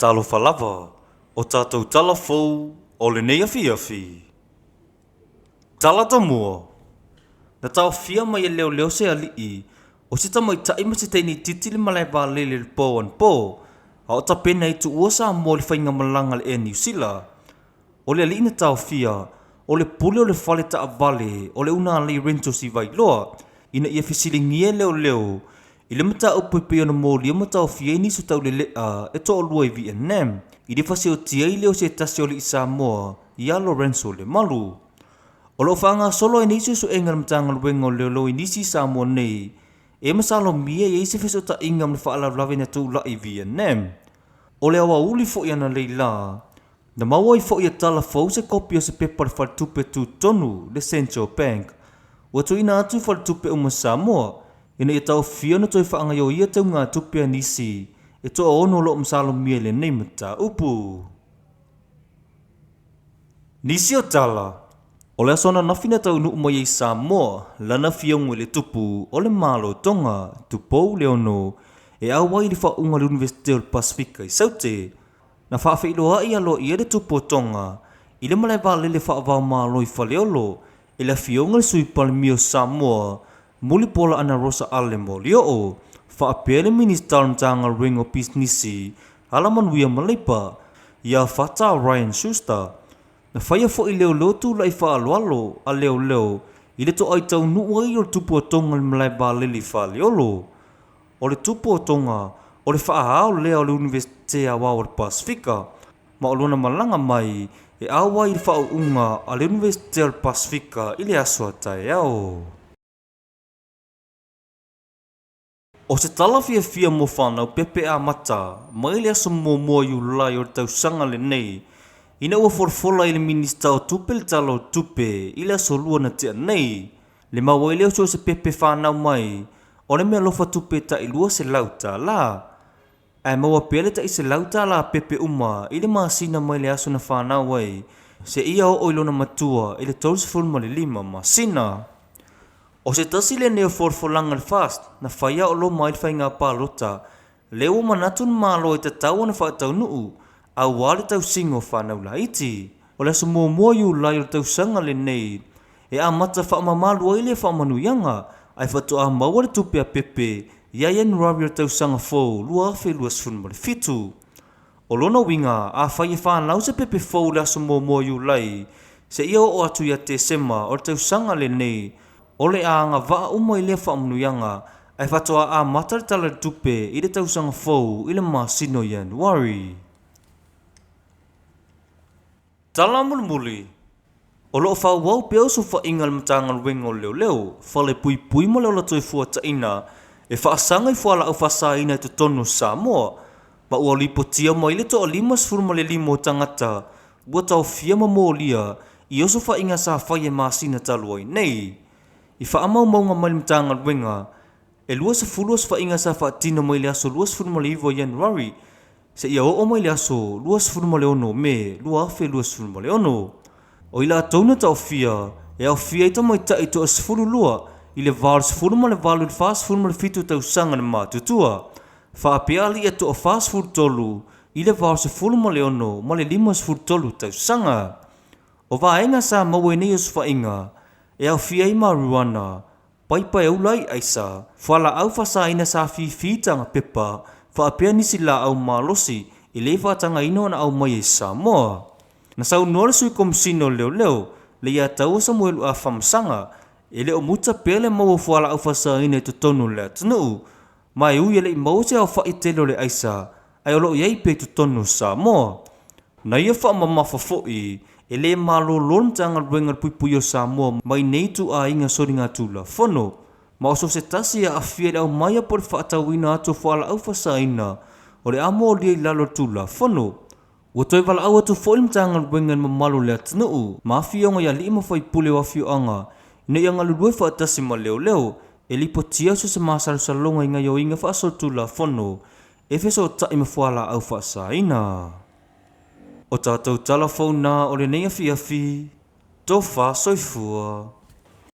Talofa lava, o tatou tala fou o lenei afiafi. Tala Tomua. Na taofia mai e leoleo se alii o se tamaitai ma se teine itiiti i le malae vaalele i le po anapo, a o tapena ai tuua Samoa i le faigamalaga a le Air Niu Sila. O le alii na taofia, o le pule o le fale taavale o le Unalei Rentals i Vailoa, ina ia fesiligia e leoleo i le mataupu e pei ona molia ma taofia ai nisi o taulelea e toalua i Vietnam, i le fasiotia ai lea o se tasi o alii Samoa ia Lorenzo Lemalu. O lo o faagasolo ai nei suesuega a le Matagaluega o Leoleo i nisi i Samoa nei e masalomia e i ai se fesootaiga ma le faalavelave na tulai i Vietnam. O le aoauli foi analeila, na maua ai foi e tala fou se kopi o se pepa a le Faletupe Tutotonu, le Central Bank, ua tuuina atu i faletupe uma Samoa ina ia taofia ona toe faagaoioia teugatupe a nisi e toaono o lo o masalomia i lenei mataupu. Nisi o tala, o le aso ananafi na taunuu mai ai i Samoa lana afioga i le Tupu o le Malo o Tonga, Tupou Leono, e auai i le faauuga a le Iunivesite o le Pasefika i Saute. Na faafeiloai aloaia le Tupu o Tonga i le malae vaalele faava-o-Malo i Faleolo e le Afioga i le Sui Palemia o Samoa, Mulipola Anarosa Ale Molioo, faapea le Minisita o le Matagaluega o Pisinisi, Alamanuia ma Leipa, ia Fata Ryan Schuster. Na faia foi leoleo tulai faaaloalo a leoleo i le toai taunuu ai o le Tupu o Tonga i le malae vaalele i Faleolo. O le Tupu o Tonga, o le faaao lea o le Iunivesite Aoao o le Pasefika, ma o lona malaga mai e ao ai i le faauuga a le Iunivesite o le Pasefika i le aso a taeao. O se tala fiafia mo fanau pepe amata mai le aso muamua o Iulai o le tausaga lenei, ina ua folafola ai le Minisita o Tupe le Tala o Tupe i le aso Lua na tea nei, le maua ai lea o so o se pepe fanau mai o le meaalofa tupe tai $200. Ae maua pea le tai $100 pepe uma i le masina mai le aso na fanau ai seia oo i lona matua i le 35 masina. O se tasi lenei o folafolaga a le FAST na faia a o loma ai le faiga palota, lea ua manatu le Malo e tatau ona faataunuu aua le tausiga o fanau laiti. O le aso muamua o Iulai o le tausaga lenei e amata faamamalu ai lea faamanuiaga, ae faatoa maua le tupe a Pepe ia Ianuari o le tausaga fou 2027. O lona uiga, afai e fanau se pepe fou i le aso muamua o Iulai seia oo atu ia Tesema o le tausaga lenei, o le a agavaa uma i lea faamanuiaga ae faatoa amata le Tala o le Tupe i le tausaga fou i le masina o Ianuari. Tala mulimuli, O lo o faaauau pea osofaiga a le Matagaluega o Leoleo, Falepuipui ma le Ola Toefuataiga e faasaga i fualaau faasaina i totonu o Samoa, ma ua lipotia mai le toa 55 o tagata ua taofia ma molia i osofaiga sa faia i masina talu ai nei. I faamaumauga mai le Matagaluega, e 20 osofaiga sa faatino mai le aso 29 o Ianuari seia oo mai le aso 26 o Me 2026. O i latou na taofia, e aofia ai tamaitai toa-12 i le va o le 18 i le 47 tausaga le matutua, faapea alii e toa-43 i le va o le 16 ma le 53 tausaga. O vaega sa maua i nei osofaiga, e aofia ai mariuana, paipa e ula ai aisa, fualaau faasaina sa fifi taga pepa faapea nisi laau malosi e le faatagaina ona aumaia i Samoa. Na saunoa le Sui Komesina o Leoleo, Leiataua Samuelu A. Famasaga, e le o muta pea le maua o fualaau faasaina i totonu o le atunuu, ma e ui e le i maua se aofai tele o le aisa, ae o lo o i ai pea i totonu o Samoa. Na ia faamamafa foi, e le malolo le Matagaluega o le Puipuia o Samoa mai nei ituaiga soligatulafono, ma o so o se tasi e aafia i le aumaia po o le faatauina atu o fualaau faasaina, o le a molia i lalo o le Tulafono. Ua toe valaau atu foi le Matagaluega i le mamalu o le atunuu ma afioga i alii ma faipule o afioaga ina ia galulue faatasi ma leoleo e lipotia so o se masalosaloga i gaoioiga faasolitulafono e fesootai ma fualaau faasaina. O tatou tala fou na o lenei afiafi, Tofa Soifua.